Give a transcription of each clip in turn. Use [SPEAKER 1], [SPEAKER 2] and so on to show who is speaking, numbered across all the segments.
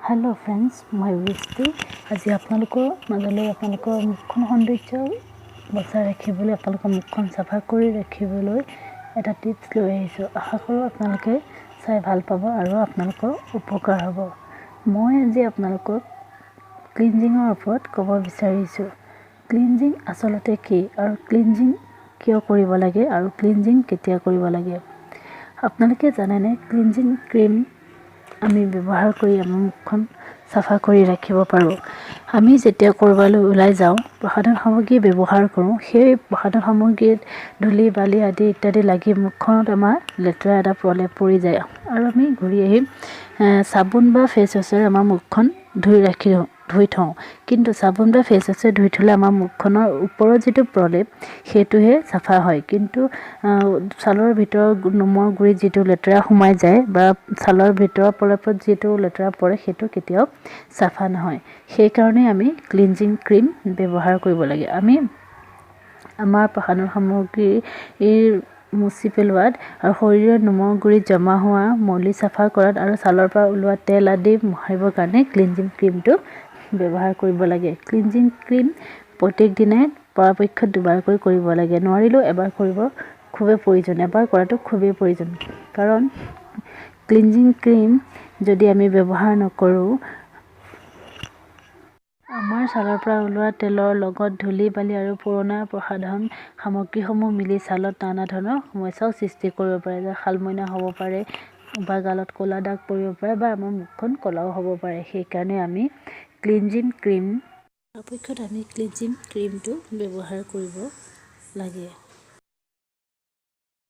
[SPEAKER 1] Hello' friends, মই বৃষ্টি। আজি আপোনালোকৰ মাজলৈ আপোনালোকৰ মুখখন সৌন্দৰ্য বচাই ৰাখিবলৈ, আপোনালোকৰ মুখখন চাফা কৰি ৰাখিবলৈ এটা টিপছ লৈ আহিছোঁ। আশা কৰোঁ আপোনালোকে চাই ভাল পাব আৰু আপোনালোকৰ উপকাৰ হ'ব। মই আজি আপোনালোকক ক্লিনজিঙৰ ওপৰত ক'ব বিচাৰিছোঁ। ক্লিনজিং আচলতে কি আৰু ক্লিনজিং কিয় কৰিব লাগে আৰু ক্লিনজিং কেতিয়া কৰিব লাগে? আপোনালোকে জানেনে, ক্লিনজিং ক্ৰীম আমি ব্যৱহাৰ কৰি আমাৰ মুখখন চাফা কৰি ৰাখিব পাৰোঁ? আমি যেতিয়া ক'ৰবালৈ ওলাই যাওঁ, প্ৰসাধন সামগ্ৰী ব্যৱহাৰ কৰোঁ। সেই প্ৰসাধন সামগ্ৰীত ধূলি বালি আদি ইত্যাদি লাগি মুখখনত আমাৰ লেতেৰা এটা প্ৰলেপ পৰি যায় আৰু আমি ঘূৰি আহি চাবোন বা ফেচ ৱাছেৰে আমাৰ মুখখন ধুই ৰাখি ধুই থওঁ। কিন্তু চাবোন বা ফেচ ৱাছেৰে ধুই থ'লে আমাৰ মুখখনৰ ওপৰত যিটো প্ৰলেপ, সেইটোহে চাফা হয়। কিন্তু ছালৰ ভিতৰৰ নোমৰ গুৰিত যিটো লেতেৰা সোমাই যায় বা ছালৰ ভিতৰৰ প্ৰলেপত যিটো লেতেৰা পৰে, সেইটো কেতিয়াও চাফা নহয়। সেইকাৰণে আমি ক্লিনজিং ক্ৰীম ব্যৱহাৰ কৰিব লাগে। আমি আমাৰ প্ৰসাধন সামগ্ৰীৰ মুচি পেলোৱাত আৰু শৰীৰৰ নোমৰ গুৰিত জমা হোৱা মলি চাফা কৰাত আৰু ছালৰ পৰা ওলোৱা তেল আদি মোহাৰিবৰ কাৰণে ক্লিনজিং ক্ৰীমটো ব্যৱহাৰ কৰিব লাগে। ক্লিনজিং ক্ৰীম প্ৰত্যেক দিনাই পৰাপক্ষত দুবাৰকৈ কৰিব লাগে। নোৱাৰিলেও এবাৰ কৰিব খুবেই প্ৰয়োজন। এবাৰ কৰাটো খুবেই প্ৰয়োজন, কাৰণ ক্লিনজিং ক্ৰীম যদি আমি ব্যৱহাৰ নকৰোঁ, আমাৰ ছালৰ পৰা ওলোৱা তেলৰ লগত ধূলি বালি আৰু পুৰণা প্ৰসাধন সামগ্ৰীসমূহ মিলি ছালত নানা ধৰণৰ সমস্যাও সৃষ্টি কৰিব পাৰে, যে শালমইনা হ'ব পাৰে বা গালত ক'লা দাগ পৰিব পাৰে বা আমাৰ মুখখন ক'লাও হ'ব পাৰে। সেইকাৰণে আমি ক্লিনজিং ক্ৰীম পৰাপক্ষত আমি ক্লিনজিং ক্ৰীমটো ব্যৱহাৰ কৰিব লাগে।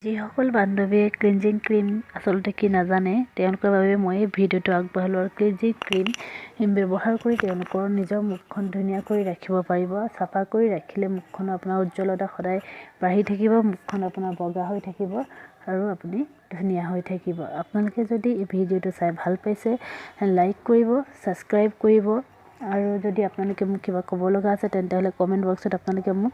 [SPEAKER 1] যিসকল বান্ধৱীয়ে ক্লিনজিং ক্ৰীম আচলতে কি নাজানে, তেওঁলোকৰ বাবে মই এই ভিডিঅ'টো আগবঢ়ালোঁ আৰু ক্লিনজিং ক্ৰীম ব্যৱহাৰ কৰি তেওঁলোকৰ নিজৰ মুখখন ধুনীয়া কৰি ৰাখিব পাৰিব। চাফা কৰি ৰাখিলে মুখখন আপোনাৰ উজ্জ্বলতা সদায় বাঢ়ি থাকিব, মুখখন আপোনাৰ বগা হৈ থাকিব আৰু আপুনি ধুনীয়া হৈ থাকিব। আপোনালোকে যদি এই ভিডিঅ'টো চাই ভাল পাইছে, লাইক কৰিব, ছাবস্ক্ৰাইব কৰিব আৰু যদি আপোনালোকে মোক কিবা ক'ব লগা আছে, তেন্তে হ'লে কমেণ্ট বক্সত আপোনালোকে মোক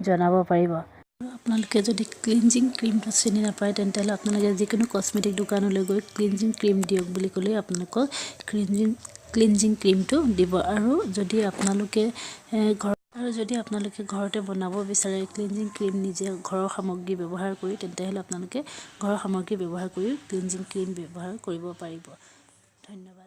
[SPEAKER 1] জনাব পাৰিব। আৰু আপোনালোকে যদি ক্লিনজিং ক্ৰীমটো চিনি নাপায়, তেন্তে হ'লে আপোনালোকে যিকোনো কছমেটিক দোকানলৈ গৈ ক্লিনজিং ক্ৰীম দিয়ক বুলি ক'লেই আপোনালোকক ক্লিনজিং ক্ৰীমটো দিব। আৰু যদি আপোনালোকে ঘৰতে বনাব বিচাৰে ক্লিনজিং ক্ৰীম নিজে ঘৰৰ সামগ্ৰী ব্যৱহাৰ কৰি, তেন্তে হ'লে আপোনালোকে ঘৰৰ সামগ্ৰী ব্যৱহাৰ কৰিও ক্লিনজিং ক্ৰীম ব্যৱহাৰ কৰিব পাৰিব। ধন্যবাদ।